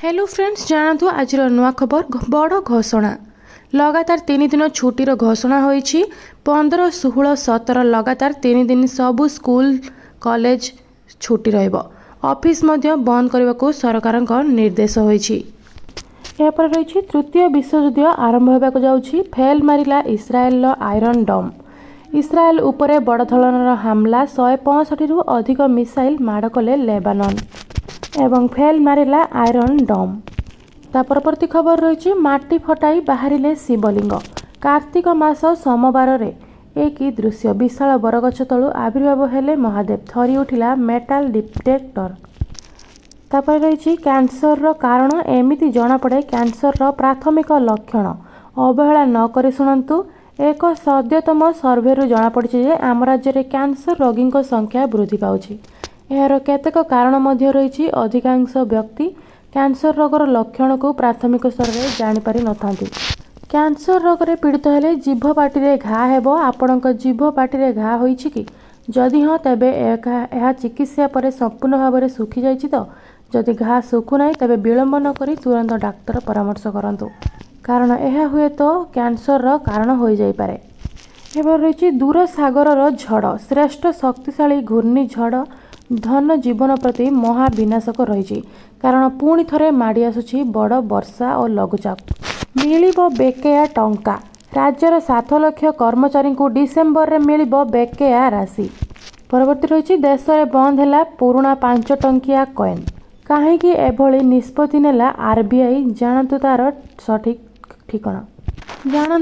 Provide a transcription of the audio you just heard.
Hello friends, ଜାଣନ୍ତୁ ଆଜିର ନୂଆ ଖବର। ବଡ଼ ଘୋଷଣା, ଲଗାତାର 3 ଦିନ ଛୁଟିର ଘୋଷଣା ହୋଇଛି। 15, 16, 17 ଲଗାତାର 3 ଦିନ ସବୁ ସ୍କୁଲ କଲେଜ ଛୁଟି ରହିବ। ଅଫିସ୍ ମଧ୍ୟ ବନ୍ଦ କରିବାକୁ ସରକାରଙ୍କ ନିର୍ଦ୍ଦେଶ ହୋଇଛି। ଏହାପରେ ରହିଛି, ତୃତୀୟ ବିଶ୍ୱଯୁଦ୍ଧ ଆରମ୍ଭ ହେବାକୁ ଯାଉଛି, ଫେଲ୍ ମାରିଲା ଇସ୍ରାଏଲର ଆଇରନ୍ ଡମ୍। ଇସ୍ରାଏଲ ଉପରେ ବଡ଼ ଧରଣର ହାମଲା। 165ରୁ ଅଧିକ ମିସାଇଲ୍ ମାଡ଼ କଲେ ଲେବାନନ ଏବଂ ଫେଲ୍ ମାରିଲା ଆଇରନ୍ ଡମ୍। ତା ପରବର୍ତ୍ତୀ ଖବର ରହିଛି, ମାଟି ଫଟାଇ ବାହାରିଲେ ଶିବଲିଙ୍ଗ। କାର୍ତ୍ତିକ ମାସ ସୋମବାରରେ ଏ କି ଦୃଶ୍ୟ! ବିଶାଳ ବରଗଛ ତଳୁ ଆବିର୍ଭାବ ହେଲେ ମହାଦେବ। ଥରି ଉଠିଲା ମେଟାଲ ଡିଟେକ୍ଟର। ତାପରେ ରହିଛି, କ୍ୟାନ୍ସରର କାରଣ ଏମିତି ଜଣାପଡ଼େ କ୍ୟାନ୍ସରର ପ୍ରାଥମିକ ଲକ୍ଷଣ, ଅବହେଳା ନ କରି ଶୁଣନ୍ତୁ। ଏକ ସଦ୍ୟତମ ସର୍ଭେରୁ ଜଣାପଡ଼ିଛି ଯେ ଆମ ରାଜ୍ୟରେ କ୍ୟାନ୍ସର ରୋଗୀଙ୍କ ସଂଖ୍ୟା ବୃଦ୍ଧି ପାଉଛି। ଏହାର କେତେକ କାରଣ ମଧ୍ୟ ରହିଛି। ଅଧିକାଂଶ ବ୍ୟକ୍ତି କ୍ୟାନ୍ସର ରୋଗର ଲକ୍ଷଣକୁ ପ୍ରାଥମିକ ସ୍ତରରେ ଜାଣିପାରି ନଥାନ୍ତି। କ୍ୟାନ୍ସର ରୋଗରେ ପୀଡ଼ିତ ହେଲେ ଜିଭ, ପାଟିରେ ଘା ହେବ। ଆପଣଙ୍କ ଜିଭ, ପାଟିରେ ଘା ହୋଇଛି କି? ଯଦି ହଁ, ତେବେ ଏହା ଚିକିତ୍ସା ପରେ ସମ୍ପୂର୍ଣ୍ଣ ଭାବରେ ଶୁଖିଯାଇଛି ତ? ଯଦି ଘା ଶୁଖୁନାହିଁ, ତେବେ ବିଳମ୍ବ ନକରି ତୁରନ୍ତ ଡାକ୍ତର ପରାମର୍ଶ କରନ୍ତୁ, କାରଣ ଏହା ହୁଏତ କ୍ୟାନ୍ସରର କାରଣ ହୋଇଯାଇପାରେ। ଏହାର ରହିଛି, ଦୂର ସାଗରର ଝଡ଼। ଶ୍ରେଷ୍ଠ ଶକ୍ତିଶାଳୀ ଘୂର୍ଣ୍ଣିଝଡ଼ ଧନ ଜୀବନ ପ୍ରତି ମହାବିନାଶକ ରହିଛି, କାରଣ ପୁଣି ଥରେ ମାଡ଼ି ଆସୁଛି ବଡ଼ ବର୍ଷା ଓ ଲଘୁଚାପ। ମିଳିବ ବେକେୟା ଟଙ୍କା। ରାଜ୍ୟର 7 ଲକ୍ଷ କର୍ମଚାରୀଙ୍କୁ ଡିସେମ୍ବରରେ ମିଳିବ ବେକେୟା ରାଶି। ପରବର୍ତ୍ତୀ ରହିଛି, ଦେଶରେ ବନ୍ଦ ହେଲା ପୁରୁଣା 5 ଟଙ୍କିଆ କଏନ୍। କାହିଁକି ଏଭଳି ନିଷ୍ପତ୍ତି ନେଲା ଆରବିଆଇ? ଜାଣନ୍ତୁ ତାର ସଠିକ୍ ଠିକଣା। ଜାଣନ୍ତୁ।